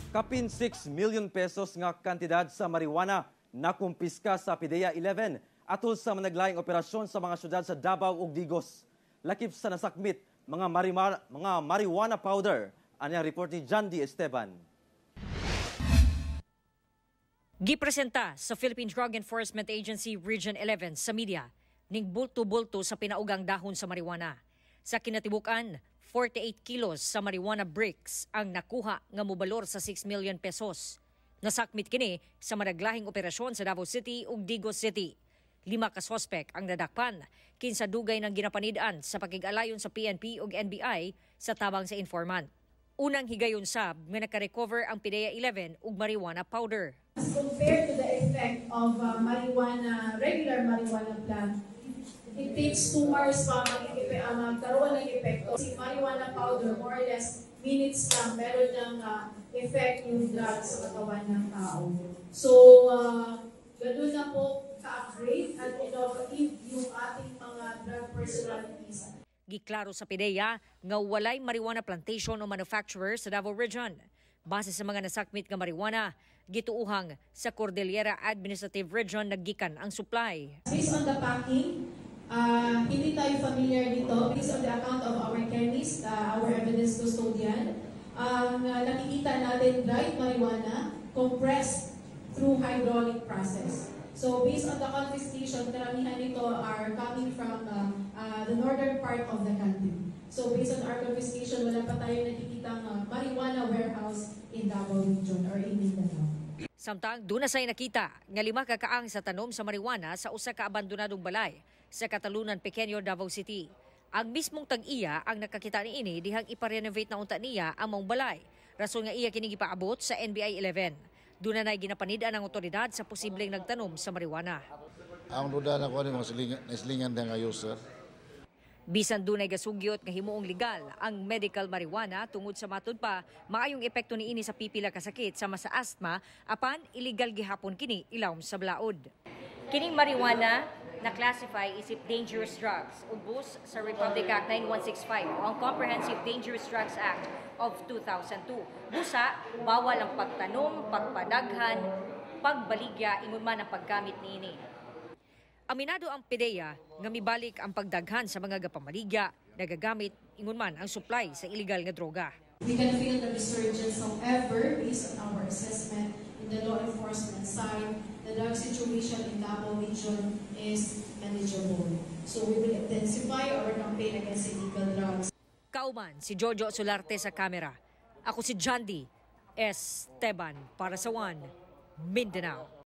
Kapin 6 million pesos nga kantidad sa marijuana nakumpiska sa PDEA 11 atol sa managlaing operasyon sa mga syudad sa Davao ug Digos. Lakip sa nasakmit, mga marijuana powder. Ani ang report ni John D. Esteban. Gipresenta sa Philippine Drug Enforcement Agency Region 11 sa media ning bulto-bulto sa pinaugang dahon sa marijuana. Sa kinatibuk-an, 48 kilos sa marijuana bricks ang nakuha nga mobalor sa 6 million pesos. Nasakmit kini sa managlahing operasyon sa Davao City ug Digos City. Lima ka sospek ang nadakpan kinsa dugay ng ginapanid-an sa pakig-alayon sa PNP ug NBI sa tabang sa informant. Unang higayon sab nga nakarecover ang PDEA 11 ug marijuana powder. As compared to the effect of marijuana, regular marijuana plant, it takes 2 hours pa magkaroon ng epekto. Si marijuana powder, more or less, minutes lang, meron ng effect yung drug sa katawan ng tao. So, ganun na po ka-upgrade at innovative yung ating mga drug personalities. Giklaro sa PDEA nga walay marijuana plantation o manufacturer sa Davao Region. Base sa mga nasakmit nga marijuana, gituuhang sa Cordillera Administrative Region naggikan ang supply. Based on the packing, hindi tayo familiar dito. Based on the account of our chemist, our evidence custodian, ang nakikita natin, dried marijuana compressed through hydraulic process. So based on the confiscation, karamihan nito are coming from the northern part of the country. So based on our confiscation, wala pa tayo nakikitang marijuana warehouse in Davao Region or in Mindanao. Samtang duna say nakita nga lima ka kaang sa tanom sa marijuana sa usa ka abandonadong balay sa Catalunan Pequeño, Davao City. Ang mismong tag-iya ang nakakita niini dihang ipa-renovate na unta niya ang maong balay. Rason nga iya kining gipaabot sa NBI 11. Duna na'y ginapanid-an ang otoridad sa posibleng nagtanom sa marijuana. Ang duda na ko ni mga silingan, silingan nga user. Bisan dunay gasugyot nga himuong legal ang medical marijuana tungod sa matud pa maayong epekto niini sa pipila ka sakit sama sa asthma, apan illegal gihapon kini ilawom sa balaod. Kining marijuana na-classify isip dangerous drugs ubos sa Republic Act 9165 o ang Comprehensive Dangerous Drugs Act of 2002. Busa, bawal ang pagtanom, pagpadaghan, pagbaligya, ingon man ang paggamit niini. Aminado ang PDEA nga mibalik ang pagdaghan sa mga gapamaligya, nagagamit, ingon man ang supply sa illegal nga droga. We can feel the resurgence. However, based on our assessment in the law enforcement side, the drug situation in Davao Region is manageable. So we will intensify our campaign against illegal drugs. Kauban si Jojo Solarte sa kamera. Ako si Jandy Esteban para sa One Mindanao.